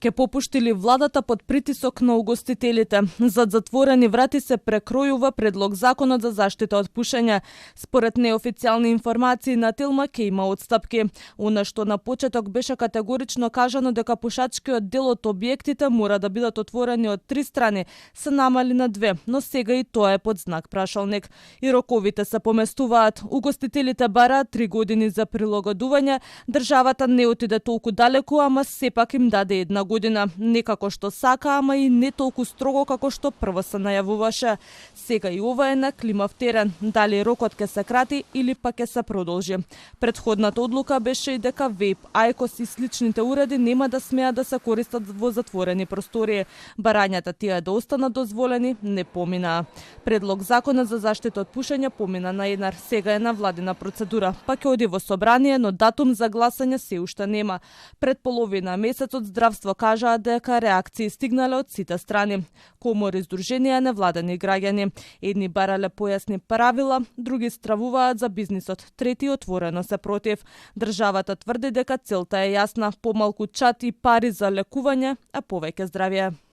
ке попуштили владата под притисок на угостителите. Зад затворени врати се прекројува предлог законот за заштита од пушење. Според неофицијални информации на Тилма ке има отстапки. Она што на почеток беше категорично кажано дека пушачкиот дел од објектите мора да бидат отворени од 3 страни, се намали на 2, но сега и тоа е под знак прашалник. И роковите се поместуваат. Угостителите бараат 3 години за прилагодување. Државата не отиде толку далеку, ама сепак им даде 1 година. Не како што сака, ама и не толку строго како што прво се најавуваше. Сега и ова е на климав терен. Дали рокот ке се крати или пак ке се продолжи. Предходната одлука беше и дека вейп, ајкос и сличните уреди нема да смеат да се користат во затворени простории. Барањата тие да останат дозволени не поминаа. Предлог законот за заштита од пушење помина на Енар. Сега е на владина процедура. Пак ќе оди во собрание, но датум за гласање се уште нема. Пред половина месец од здравство кажаа дека реакции стигнале од сите страни. Комори, здруженија на владени граѓани. Едни барале појасни правила, други стравуваат за бизнисот, трети отворено се против. Државата тврди дека целта е јасна, помалку чат и пари за лекување, а повеќе здравје.